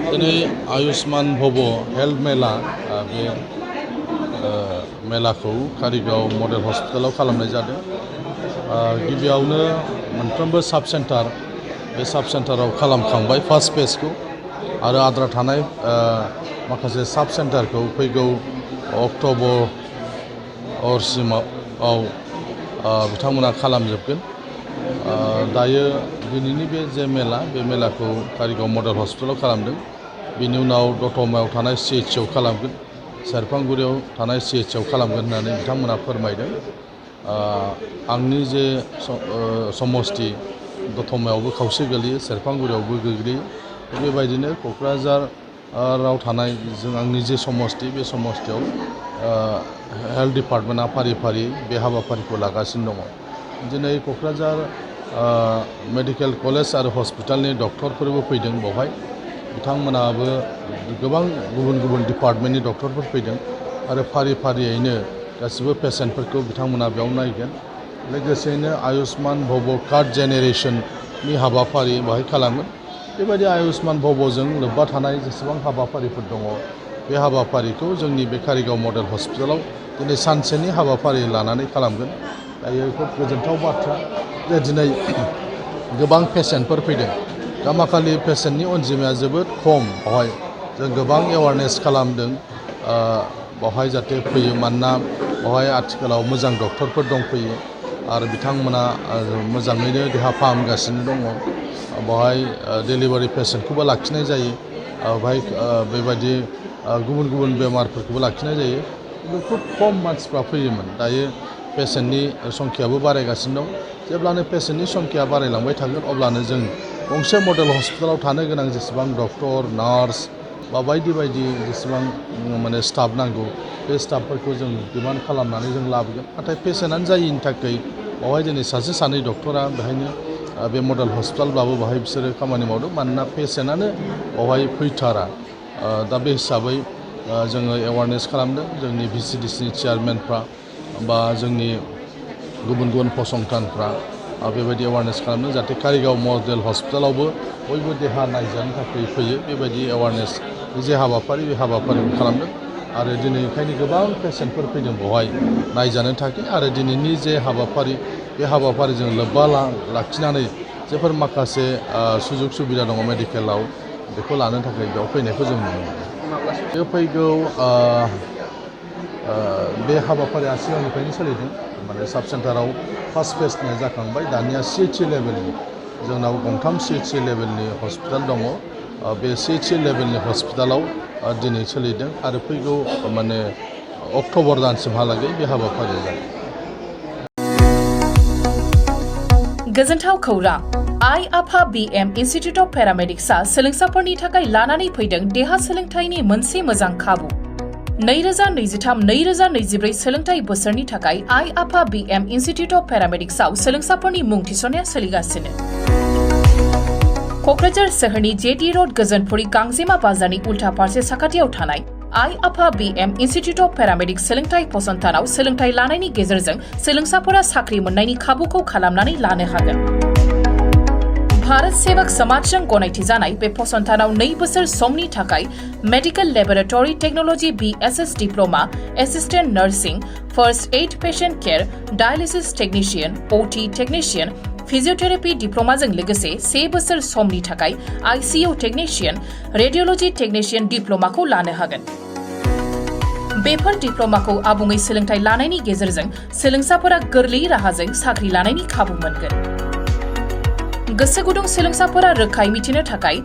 दिनै आयुष्मान भव हेल्थ मेला बे मेलाखौ कारिगाव मडेल हस्पिटालाव खालामनाय जादों। गिबियावनो मोनफ्रोमबो साब सेन्टार बे साब सेन्टाराव खालामखांबाय फार्स्ट फेजखौ आरो आद्रा थानाय माखासे साब सेन्टारखौ फैगौ अक्ट'बरसिमाव बिथांमोना खालामजोबगोन। दायो दिनैनि बे जे मेला बे मेलाखौ कारिगाव मडेल हस्पिटालाव खालामदों। बेनि उनाव दतमायाव थानाय CHCआव खालामगोन, सेरफांगुरियाव थानाय CHCआव खालामगोन होननानै बिथांमोना फोरमायदों। आंनि जे समस्ति दतमायावबो खावसे गोग्लैयो, सेरफांगुरियावबो गोग्लैयो। बेबायदिनो क'क्राझाराव थानाय आंनि जे समस्ति बे समस्तियाव हेल्थ डिपार्टमेन्टआ फारि फारि बे हाबाफारिखौ लागासिनो दङ। दिनै क'क्राझार मेडिकेल कलेज आरो हस्पिटालनि डक्टरफोरबो फैदों बेवहाय। बिथांमोनाबो गोबां गुबुन गुबुन डिपार्टमेन्टनि डक्टरफोर फैदों आरो फारि फारियैनो गासिबो पेसेन्टफोरखौ बिथांमोना बेयाव नायगोन। लोगोसेयैनो आयुष्मान भव कार्ड जेनेरेसननि हाबाफारि बेवहाय खालामगोन। बेबायदि आयुष्मान भवजों लोब्बा थानाय जेसेबां हाबाफारिफोर दङ बे हाबाफारिखौ जोंनि बे कारिगाव मडेल हस्पिटालाव दिनै सानसेनि हाबाफारि लानानै खालामगोन। दायो खोब गोजोनथाव बाथ्रा जे दिनै गोबां पेसेन्टफोर फैदों। गामाखालि पेसेन्टनि अनजिमाया जोबोद खम। बेवहाय जों गोबां एवारनेस खालामदों बेवहाय जाहाथे फैयो, मानोना बेवहाय आथिखालाव मोजां डक्टरफोर दंफैयो आरो बिथांमोना मोजाङैनो देहा फाहामगासिनो दङ। बेवहाय डेलिभारि पेसेन्टखौबो लाखिनाय जायो, बेवहाय बेबायदि गुबुन गुबुन बेमारफोरखौबो लाखिनाय जायो। खिन्थु खुब खम मानसिफ्रा फैयोमोन। दायो पेसेन्टनि संख्याबो बारायगासिनो दं। जेब्लानो पेसेन्टनि संख्या बारायलांबाय थागोन अब्लानो जों गंसे मडेल हस्पिटालाव थानो गोनां जेसेबां डक्टर, नार्स बा बायदि बायदि जेसेबां माने स्टाफ नांगौ बे स्टाफफोरखौ जों डिमान्ड खालामनानै जों लाबोगोन। नाथाय पेसेन्टआनो जायिनि थाखाय बेवहाय दिनै सासे सानै डक्टरा बेहायनो बे मडेल हस्पिटालब्लाबो बेवहाय बिसोरो खामानि मावदों, मानोना पेसेन्टआनो बेवहाय फैथारा। दा बे हिसाबै जोङो एवारनेस खालामदों। जोंनि VCDCनि चेयारमेनफ्रा बा जोंनि गुबुन गुबुन फसंथानफ्रा बेबायदि एवारनेस खालामदों जाहाथे कारिगाव मडेल हस्पिटालावबो बयबो देहा नायजानो थाखाय फैयो। बेबायदि एवारनेस जे हाबाफारि बे हाबाफारिखौ खालामदों आरो दिनै ओंखायनो गोबां पेसेन्टफोर फैदों बेवहाय नायजानो थाखाय। आरो दिनैनि जे हाबाफारि बे हाबाफारिजों लोब्बा लाखिनानै जेफोर माखासे सुजुग सुबिदा दङ मेडिकेलाव बेखौ लानो थाखाय बेयाव फैनायखौ जों नुनो मोनो। बे फैगौ बे हाबाफारिया सिगांनिफ्रायनो सोलिदों। माने साब सेन्टाराव फार्स्ट फेजनिया जाखांबाय। दानिया CHC लेभेलनि जोंनाव गंथाम CHC लेभेलनि हस्पिटाल दङ। बे CHC लेभेलनि हस्पिटालाव दिनै सोलिदों आरो फैगौ माने अक्ट'बर दानसिमहालागै बे हाबाफारिया जागोन। गोजोनथाव खौरां। आइ आफा BM इन्स्टिट्युट अफ पेरामेडिक्सआ सोलोंसाफोरनि थाखाय लानानै फैदों देहा सोलोंथाइनि मोनसे मोजां खाबु। 2023-2024 सोलोंथाइ बोसोरनि थाखाय आइ आफा BM इन्स्टिट्युट अफ पेरामेडिक्सआव सोलोंसाफोरनि मुं थिसननाया सोलिगासिनो। क'क्राझार सोहोरनि JT र'ड गोजोनपुरि गांजेमा बाजारनि उल्था फारसे साखाथियाव थानाय आइ आफा BM इन्स्टिट्युट अफ पेरामेडिक्स सोलोंथाइ फसंथानाव सोलोंथाइ लानायनि गेजेरजों सोलोंसाफोरा साख्रि मोननायनि खाबुखौ खालामनानै लानो हागोन। भारत सेवक समाजजों गनायथि जानाय बे फसंथानाव 2 बोसोर समनि थाखाय medical laboratory technology BSS diploma, assistant nursing, first aid patient care, dialysis technician, OT technician, physiotherapy डिप्लोमाजों लोगोसे 3 बोसोर समनि थाखाय ICU टेक्निशियन, रेडियोलॉजी टेक्निशियन डिप्लोमाखौ लानो हागोन। बेफोर डिप्लोमाखौ आबुङै सोलोंथाइ लानायनि गेजेरजों सोलोंसाफोरा गोरलै राहाजों साख्रि लानायनि खाबु मोनगोन। गोसो गुदुं सोलोंसाफोरा रोखायै मिथिनो थाखाय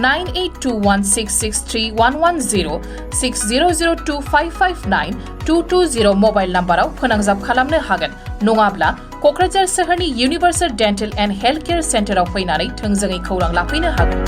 9821663110, 6002559220 मबाइल नाम्बाराव फोनांजाब खालामनो हागोन। नङाब्ला क'क्राझार सोहोरनि universal dental and health care सेन्टाराव फैनानै थोंजोङै खौरां लाफैनो हागोन।